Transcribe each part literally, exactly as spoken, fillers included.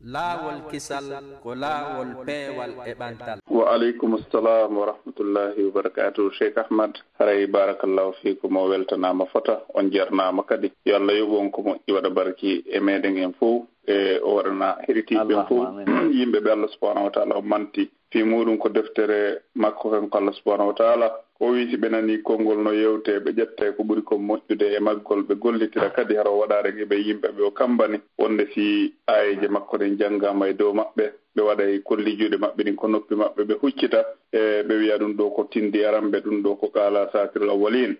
Laawol kisal ko laawol peewal e ɓantal. Wa aleykum salam wa rahmatullahi wa barakatuh. Cheikh Ahmad, haray barakallahu fikum, o weltanaama fota, on jarnaama kadi. Yo Allah yoɓu on ko moƴƴi, waɗa barki e meɗen en fof, e o waɗana heɗitiiɓe ɓen fof, yimɓe ɓe Allah subhanahu wa taala o manti fii muuɗum ko deftere makko kanko Allah subhanahu wa taala. O wii si ɓe nanii konngol no yewtee, ɓe ƴetta e ko ɓuri kon moƴƴude e maggol, ɓe gollitira kadi hara o waɗaare nge ɓe yimɓe ɓe o kammbani, wonnde si aayeeje makko ɗen janngaama e dow maɓɓe, ɓe waɗa e kolli juuɗe maɓɓe ɗin ko noppi maɓɓe, ɓe huccita, e ɓe wi'a ɗum ɗoo ko tinndi aranɓe, ɗum ɗoo ko qaala asatirul awwalin.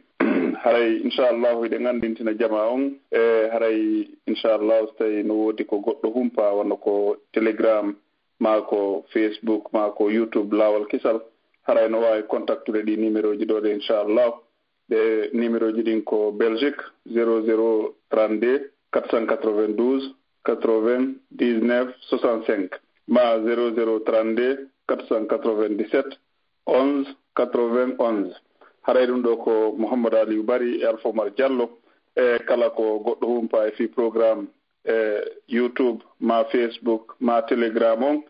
Haray inchallahu hiɗen anndintina jamaa on, e haray inchallahu so tawii no woodi ko goɗɗo humpaa wano ko Telegram, maa ko Facebook, maa ko YouTube, Laawol Kisal, haray no waawi contactude ɗii numéroji ɗoo ɗe inchallahu. Ɗe numéroji ɗin ko Belgique, zéro zéro trente-deux quatre cent quatre-vingt-douze quatre-vingt-dix-neuf soixante-cinq, maa zéro zéro trente-deux quatre cent quatre-vingt-dix-sept onze quatre-vingt-onze. Haray ɗum ɗoo ko Mouhamadou Aliou Bari e Alpha Oumar Diallo, e kala ko goɗɗo humpaa e fii programme e YouTube, maa Facebook, maa Telegram on,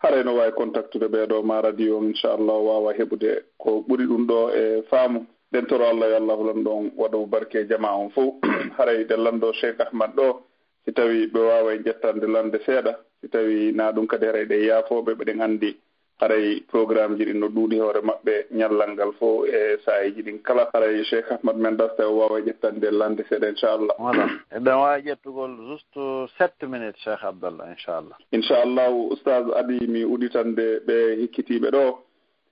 haray no waawi contactude ɓee ɗoo, maa radio on, inchallah, o waawa heɓude ko ɓuri ɗum ɗoo e faamu. Ɗen toro Allah, yo Allah hulan ɗon, waɗa mo barke e jamaa on fof. Haray ɗen lanndoo Cheikh Ahmad ɗoo, si tawii ɓe waaway ƴettande lannde seeɗa, si tawii na ɗum kadi haray ɗe yaafooɓe, ɓeɗen anndi haray programmeji ɗin no ɗuuɗi hoore maɓɓe, ñallal ngal fof e saa'iiji ɗin kala. Haray Cheikh Ahmad men dasta o waawa ƴettande lannde seeɗa, inchallah. Voilà. Eɗen waawi ƴettugol juste sept minutes, Cheikh Abdallah, inchallah. Inchallahu, Oustaz, adi mi udditande ɓe hikkitiiɓe ɗoo.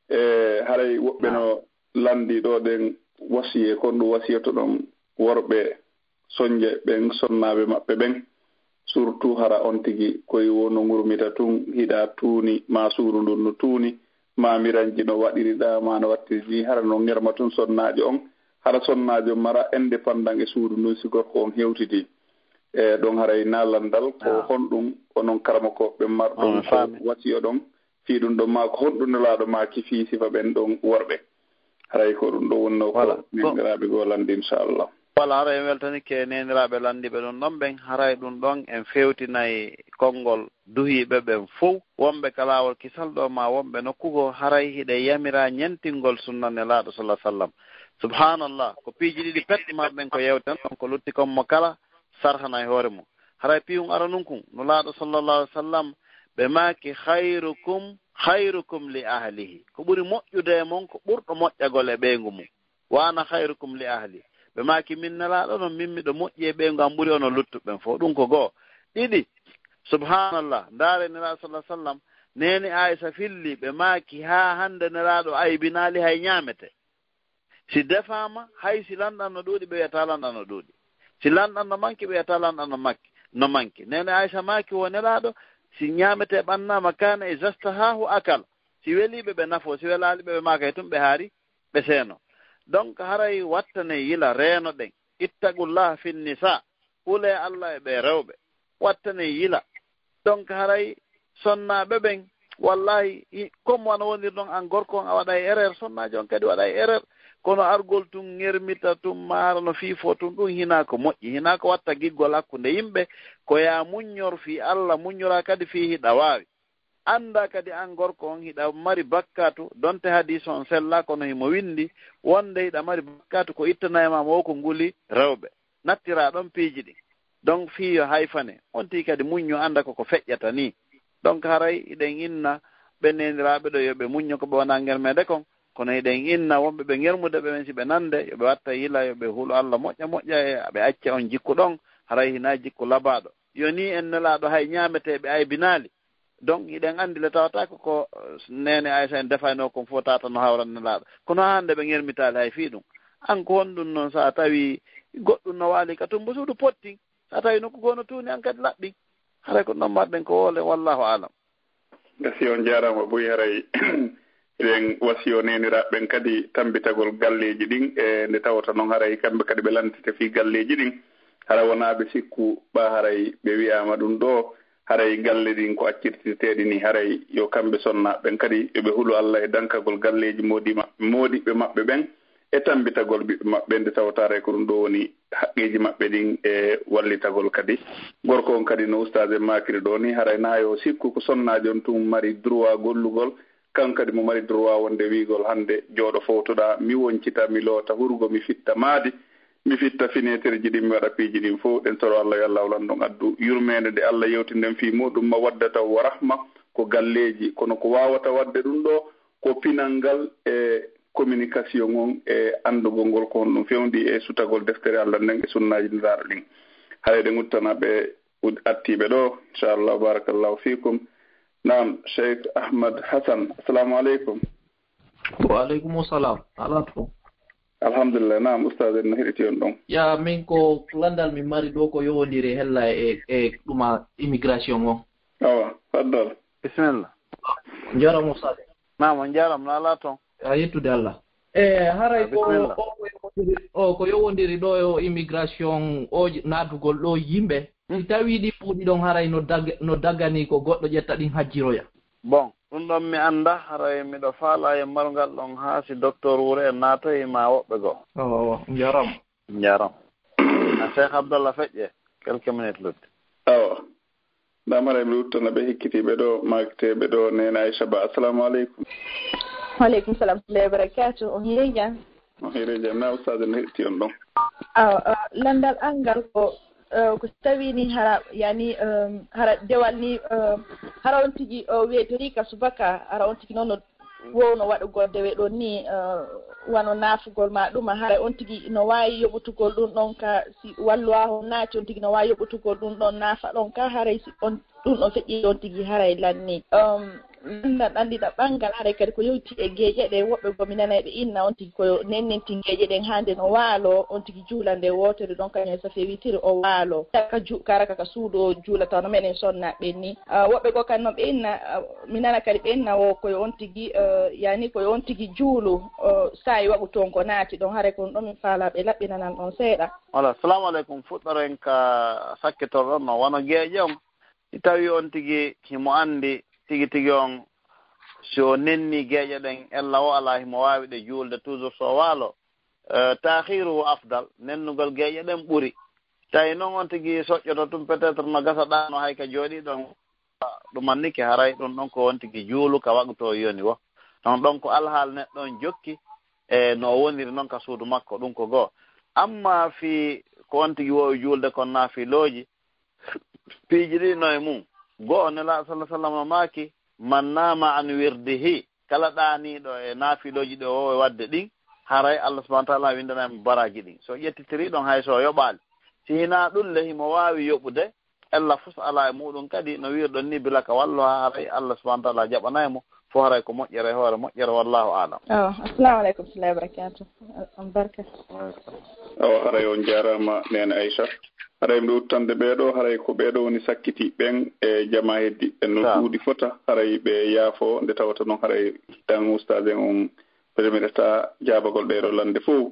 E haray woɓɓe no lanndi ɗoo ɗen wasiyee, kon ɗum wasiyotoɗon worɓe soñde ɓen sonnaaɓe maɓɓe ɓen, surtout hara on tigi koy wo no ŋurmita tun, hiɗa tuuni, maa suudu ndun no tuuni, maa miranji no waɗiri ɗaa, maa no wattiri nii, hara no ŋerma tun sonnaajo on, hara sonnaajo mara indépendant e suudu ndun si gorko on hewtidii. E ɗon haray na lanndal ko honɗum, onon karamokooɓe ɓen marɗon ko wasiyoɗon fii ɗum ɗon, maa ko honɗum Nelaaɗo maaki fii sifa ɓen ɗon worɓe? Haray ko ɗum ɗoo wonnoo ko neeniraaɓe goo lanndi, inchallah. Wala haray en weltanike neeniraaɓe lanndiiɓe ɗum ɗon ɓen, haray ɗum ɗon en feewtinay konngol duhiiɓe ɓen fow, wonɓe ka laawol kisal ɗoo maa wonɓe nokku goo, haray hiɗe yamira ñentingol sunna Nelaaɗo sallallahu alaihi wasallam. Subhanallah, ko piiji ɗiɗi pet marɗen ko yewten ɗon, ko lutti kon mo kala sarhana e hoore mum. Haray piyum aranun kun, Nulaaɗo sallallahu alaihi wasallam, ɓe maaki, "Khairukum, khairukum li ahlihi." Ko ɓuri moƴƴude e mon ko ɓurɗo moƴƴagol e ɓeyngu mum. "Wa ana khairukum li ahli." Ɓe maaki, "Min Nelaaɗo non, min miɗo moƴƴi e ɓeyngu am ɓuri onon luttuɓe ɓen fow." Ɗum ko goo. Ɗiɗi, subhanallah, ndaare Nelaaɗo sallallahu alaihi wasallam, neene Aisha filli, ɓe maaki, "Haa hannde Nelaaɗo aybinaali hay ñaamete." Si defaama, hay si lanɗan no ɗuuɗi, ɓe wiyata lanɗan no ɗuuɗi. Si lanɗan no manki, ɓe wiyata lanɗan no makki, no manki. Neene Aisha maaki wo Nelaaɗo, si ñaametee ɓannaama, kaana iza stahaahu akal. Si weliiɓe ɓe nafoo, si welaaliɓe ɓe maaka e tun ɓe haari, ɓe seeno. Donc haray wattane yila reenoɗen. Ittaqullaha fin nisa. Hulee Allah e ɓee rewɓe. Wattane yila. Donc haray sonnaaɓe ɓen, wallahi, comme wano wonir ɗon an gorko on a waɗay erreur, sonnaajo on kadi waɗay erreur. Kono argol tun ŋermita tun maara no fiifoo tun, ɗum hinaa ko moƴƴi, hinaa ko watta giggol hakkunde yimɓe. Ko yaa muññor fii Allah, muññoraa kadi fii hiɗa waawi. Anndaa kadi an gorko on hiɗa mari bakkaatu, donte hadiis on sellaa kono himo winndi wonde hiɗa mari bakkaatu ko ittanay ma mo ko nguli rewɓe. Nattiraa ɗon piiji ɗin. Donc fii yo hayfane, on tigi kadi muñño annda ko ko feƴƴata nii. Donc haray hiɗen inna ɓe neeniraaɓe ɗoo yo ɓe muñño ko ɓe wonaa ŋermeede kon, kono hiɗen inna wonɓe ɓe ŋermude ɓe ɓen si ɓe nande, yo ɓe watta yila, yo ɓe hulu Allah moƴƴa moƴƴa e ɓe acca on jikku ɗon, haray hinaa jikku labaaɗo. Yo nii en Nelaaɗo hay ñaameteeɓe aybinaali. Donc hiɗen anndi le tawata ko ko neene Aysa en defaynoo kon fof tata no hawran Nelaaɗo. Kono haa hannde ɓe ŋermitaali hay fii ɗum. An ko honɗum non so a tawi goɗɗum no waali ka tumbo suudu pottin, so a tawi nokku goo no tuuni an kadi laɓɓin. Haray ko ɗon marɗen ko woolen, wallahu alam. Gasi on jaaraama buy haray. Eɗen wasiyoo neeniraaɓe ɓen kadi tammbitagol galleeji ɗin, e nde tawata non haray kamɓe kadi ɓe lannditete fii galleeji ɗin. Hara wonaa ɓe sikku ɓaa haray ɓe wi'aama ɗum ɗoo, haray galle ɗin ko accirtirteeɗi nii, haray yo kamɓe sonnaaɓe ɓen kadi yo ɓe hulu Alla e dankagol galleeji moodi maɓɓe, moodiɓɓe maɓɓe ɓen, e tammbitagol ɓiɓɓe maɓɓe, nde tawata haray ko ɗum ɗo woni haqqeeji maɓɓe ɗin e wallitagol kadi. Gorko on kadi no ustaas en maakiri ɗo ni, haray na yo sikku ko sonnaajo on tun mari droit gollugol, kanko kadi mo mari droit wonde wiigol hannde jooɗo fowtoɗaa, mi woncita, mi loota hurgo, mi fitta maadi, mi fitta fineeterji ɗin, mi waɗa piiji ɗin fow. Ɗen toro Allah yo Allah wolan ɗon addu yurmeende nde Allah yewti nden fii muɗum, mawaddata wa rahma, ko galleeji, kono ko waawata waɗde ɗum ɗo ko pinal ngal e communication on e anndugol ngol ko honɗum fewndi e sutagol deftere Allah nden e sunnaaji Nulaaɗo ɗin. Haray ɗen udditana ɓe ud-, attiiɓe ɗo, inchallah, barakallahu fiikum. Naam, Cheikh Ahmad Hassan, assalamu aleykum. Wa aleykum salam. Alaa to. Alhamdulillah, naam, ustaas en no heɗiti on ɗon. Ya, min ko lanndal min mari ɗo ko yowondiri hella e, e ɗuma immigration on. Awa, faddal. Bisimilla. Njaram ustaas. Naam, on njaram, no alaa toon? A yettude Allah. E, haray Ah, ko, bisimilla. O ko yowondiri, o ko yowondiri ɗo e o immigration o j-, naatugol ɗo yimɓe. Hmm. Si tawii ɗi puuɗi ɗon haray no dag-, no daggani ko goɗɗo ƴetta ɗin hajjiroya. Bon, ɗum ɗon mi annda, haray miɗo faalaa e margal ɗon haa si docteur Wure en naatoyi ma woɓɓe goo. Awa, awa, njaram. Njaram. A Cheikh Abdallah feƴƴe, quelques minutes lutti. Awa. Ndamara mi luttana ɓe hikkitiiɓe ɗo, maakteeɓe ɗo, Neene Aisha Ba. Assalamu aleykum. Wa aleykum salam wa rahmatullahi wa barakatuh. On hiiri jam? On hiiri jam. Na ustaas en heɗiti on ɗon. Awa, awa, lanndal an ngal ko, eh, ko si tawii ni hara, yani, em, hara dewal ni, em, hara on tigi, o weetori ka subaka, hara on tigi noon no wowno waɗugol dewe ɗon ni, eh, wano naafugol ma ɗuma, haray on tigi no waawi yoɓutugol ɗum ɗon ka, si walluwaahu naati, on tigi no waawi yoɓutugol ɗum ɗon naafa ɗon ka, haray si on, ɗum ɗon feƴƴi on tigi haray lanni. Um, lanndal ɗanɗiɗa ɓanngal, haray kadi ko yowti e geeƴe ɗe, woɓɓe goo mi nanay ɓe inna on tigi ko yo nennenti geeƴe ɗen hannde no waalo, on tigi juula nde wootere ɗon kañum e safe witiri o waalo. Ka ju-, kara ka, ka suudu o juula taw no meɗen sonna ɓen ni. Ah, woɓɓe goo kadi noon ɓe inna, ah, mi nana kadi ɓe inna o ko yo on tigi, eh, yani ko yo on tigi juulu, eh, saa'i waɗu toon ko naati ɗon, haray ko ɗum ɗon min faalaa ɓe laɓɓinanan on seeɗa. Wala, salamu aleykum. Fuɗɗoren ka sakkitorɗon no wano geeƴe on. Si tawi on tigi himo anndi tigi tigi on, si o nenni geeƴe ɗen, ella o alaa himo waawi ɗe juulde toujours so o waalo, eh, taakhiruhu afdal, nennugol geeƴe ɗen ɓuri. Tawi noon on tigi soƴƴoto tun, peut-être no gasa ɗaano hay ka jooɗii ɗon, ɗum annike haray ɗum ɗon ko on tigi juulu ka waɗu to yoni wo. Ɗon ɗon ko alhaal neɗɗo on jokki e no o woniri noon ka suudu makko, ɗum ko goo. Amma fii ko on tigi woowi juulde kon naafilooji, piiji ɗi no e mum. Goo, Nelaaɗo sallallahu alaihi wasallam no maaki, "Man nama an wirdihi," kala ɗaaniiɗo e naafilooji ɗi o woowi waɗde ɗin, haray Allah subhanahu wa ta'ala windanay mo baraaji ɗin. So ƴettitirii ɗon hay so o yoɓaali. Si hinaa ɗum le, himo waawi yoɓude, ella fus alaa e muɗum kadi, no wi'irɗon ni, bila ka wallo, haray Allah subhanahu wa ta'ala jaɓanay mo. Fof haray ko moƴƴere e hoore moƴƴere, wallahu a'lam. Oh, assalamu aleykum wa rahmatullahi wa barakatuh. On barka. Awa, haray on jaaraama, Neene Aisha. Haray mi uttande ɓee ɗo, haray ko ɓee ɗo woni sakkiti ɓen e jamaa heddi ɓen no Sa. ɗuuɗi fota, haray ɓe yaafo, nde tawata noon haray dan ustaas en on ɓe meɗata jaabagol ɗee ɗo lande fof.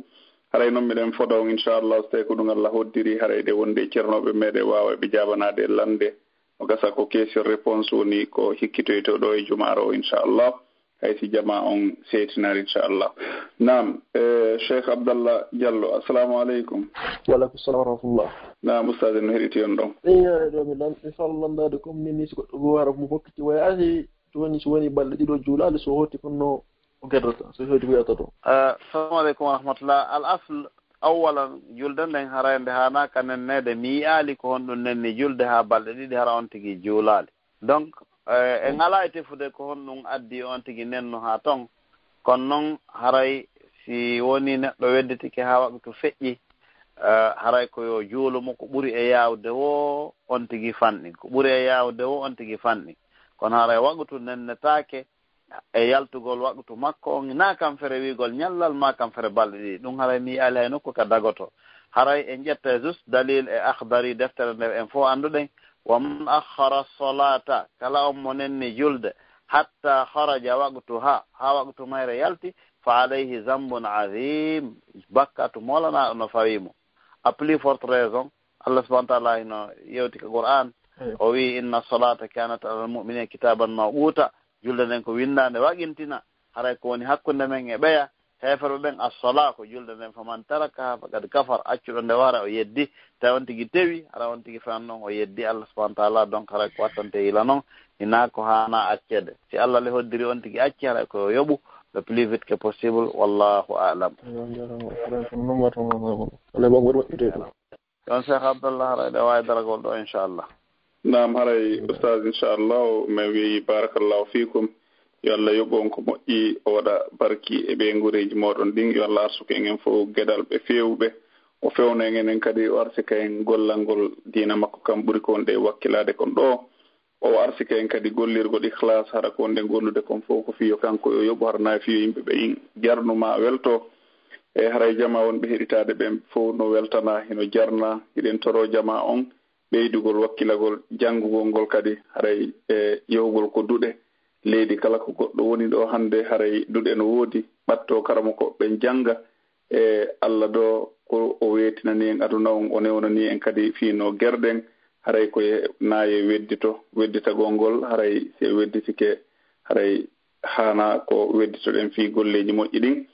Haray noon miɗen foda on, inchallah, so tawi ko ɗum Allah hoddiri, haray ɗe wonde e cernooɓe meɗen waawa ɓe jaabanaade e lande. O gasa ko question réponse woni ko hikkitoyto ɗo e jumaare o, inchallah. Hay si jamaa on seetinaari, inchallah. Naam, eh, Cheikh Abdallah Diallo, assalamu aleykum. Wa aleykum salam wa rahmatullah. Naam, ustaaz, en no heɗiti on ɗon. Eyi, eyi, ɗo mi lan-, mi fala landaade comme min ni, si goɗɗo goo hara mo hokkiti waya, si to woni, si woni balɗe ɗiɗo juulaali, so hooti kon no o geddata, so hooti ko yahata to. Eh, assalamu aleykum wa rahmatullah. Al asl, awwalan, julde nden haray nde haanaa ka nenneede, mi yi'aali ko honɗum nenni julde haa balɗe ɗiɗi hara on tigi juulaali. Donc, eh, en alaa e tefude ko honɗum addi on tigi nennu haa ton. Kono noon, haray si woni neɗɗo wedditike haa waqtu feƴƴi, eh, haray ko yo juulu mo ko ɓuri e yaawde woo on tigi fanɗi. Ko ɓuri e yaawde woo on tigi fanɗi. Kono haray waqtu nennetaake e yaltugol waqtu makko on, na kam fere wi'ugol ñallal, ma kam fere balɗe ɗiɗi. Ɗum haray mi yi'aali hay nokku ka dagoto. Haray en ƴetta juste dalil e Akhdari, deftere nde en fof annduɗen, "Wa man akhkhara as-salata," kala on mo nenni julde, "hatta kharaja waqtuha," haa waqtu mayre yalti, "fa alayhi zambun azim," bakkatu molanaaɗo no fawii mo. À plus forte raison, Allah subhanahu wa ta'ala hino yewti ka Qur'an, Eyo. o wi'i, "Inna as-salata kanat ala al-mu'minina kitaban mawquta," julde nden ko winndaande waqintina, haray ko woni hakkunde men e ɓeya, heeferɓe ɓen, as-salaa, ko julde nden, faman tarakaha faqad kafar, accuɗo nde wara o yeddi, tawi on tigi tewi, hara on tigi fan non o yeddi Allah subhanahu wa ta'ala, donc hara ko wattante yila non, hina ko hana accede. Si Allah le hoddiri on tigi acci, hara ko yoɓu le plus vite que possible, wallahu a'lam. Yo, jarama, frère, ko numata mo, mo, mo. Wala ba ngor waɗɗude ɗo. Yon Cheikh Abdallah, haray ɗe wawi daragol ɗo, inchallah. Naam, haray Ustaz, inchallah, mi wi barakallahu fikum. Yo Allah yoɓu on ko moƴƴi, o waɗa barki e ɓeyngureeji mooɗon ɗin. Yo Allah arsuku en en fof geɗalɓe feewɓe. O fewna en enen kadi, o arsika en gollal ngol diina makko kam ɓuri ko wonde e wakkilaade kon ɗo. O arsika en kadi gollirgol ikhlas, hara ko wonde gollude kon fof ko fiyo kanko, yo yoɓu, hara na fiyo yimɓe ɓe in jarnu ma welto. E haray jama wonɓe heɗitaade ɓen fof no weltana, hino jarna. Hiɗen toro jama on ɓeydugol wakkilagol janngugol ngol kadi, haray e yahugol ko duɗe leydi kala ko goɗɗo woni ɗo hannde, haray duɗe no woodi, ɓatto karamokooɓe ɓen jannga. E Allah do ko o weetinani en aduna on, o newnani en kadi fii no gerɗen, haray ko e naaye weddito, wedditagol ngol, haray si wedditike, haray haana ko wedditoɗen fii golleeji moƴƴi ɗin.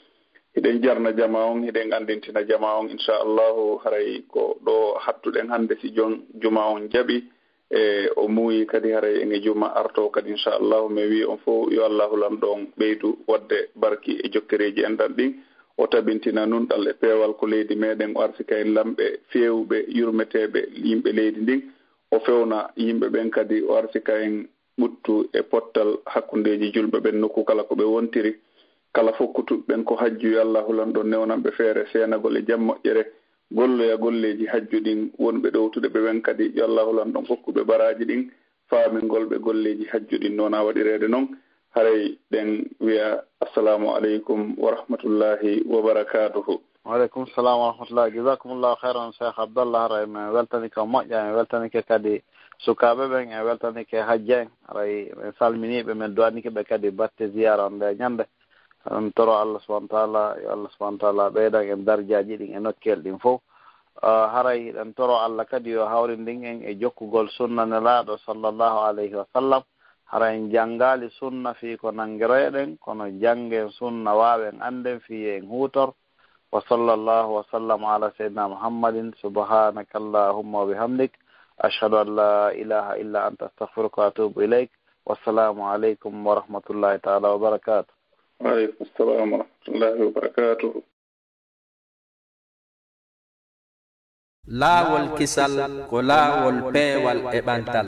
Hiɗen jarna jama on, hiɗen anndintina jama on, inchallahu, haray ko ɗo hattuɗen hannde, si jon juma on jaɓi, e o muuyi kadi, haray en e juma arto kadi, inchallahu. Mi wi on fof, yo Allahu Lanɗo on ɓeydu waɗde barki e jokkereeji enɗan ɗin. O tabintina nunɗal e peewal ko leydi meɗen, o arsika en lamɓe feewɓe, yurmeteeɓe yimɓe leydi ndin. O fewna yimɓe ɓen kadi, o arsika en ɓuttu e pottal hakkundeeji julɓe ɓen nokku kala ko ɓe wontiri. Kala fof ko tuɓɓen ko hajju, yo Allahu Lanɗo newnan ɓe feere seenagol e jam moƴƴere, golloya golleeji hajju ɗin. Wonɓe ɗowtude ɓe ɓen kadi, yo Allahu Lanɗo hokku ɓe baraaji ɗin, faamingol ɓe golleeji hajju ɗin no wona waɗireede non. Haray ɗen wi'a, assalamu aleykum wa rahmatullahi wa barakatuhu. Wa aleykum salam wa rahmatullah. Jazakumullahu khairan, Cheikh Abdallah. Haray min weltanike moƴƴa, min weltanike kadi sukaaɓe ɓen, en weltanike hajja en. Haray min salminiiɓe, min du'anike ɓe kadi batte ziyaara on nde ñande. En toro Allah subhanahu wa ta'ala, yo Allah subhanahu wa ta'ala ɓeydan en darjaaji ɗin e nokkeel ɗin fof. Ah, haray hiɗen toro Allah kadi yo hawrindin en e jokkugol sunna Nelaaɗo sallallahu alayhi wa sallam. Hara en janngaali sunna fii ko nanngiroyɗen, kono janngen sunna, waawen annden fii en huutor. Wa sallallahu wa sallam ala sayyidina Muhammadin. Subhanaka Allahumma wa bihamdik. Ashhadu an la ilaha illa anta, astaghfiruka wa atubu ilayk. Wassalamu aleykum wa rahmatullahi ta'ala wa barakatuh. Wa aleykum salam wa rahmatullahi wa barakatuh. Laawol kisal ko laawol peewal e ɓantal.